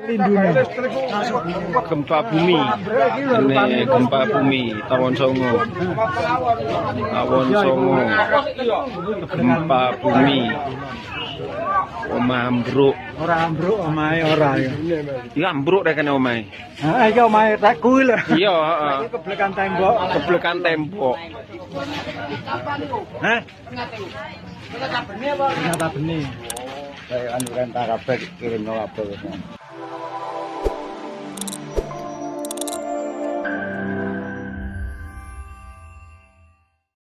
Lindune. Gempa bumi. Ini gempa bumi Tawon Songo. Tawon Songo. Gempa bumi. Omah ambruk. Ora ambruk omahe ora ya. Iya, ambruk rek kene omahe. Ha, iki omahe tak kuwi lho. Iya, heeh. Keblekan tembok. Keblekan tembok. Hah? Ternyata benih. Kayak anu kan kabeh kirim kabeh.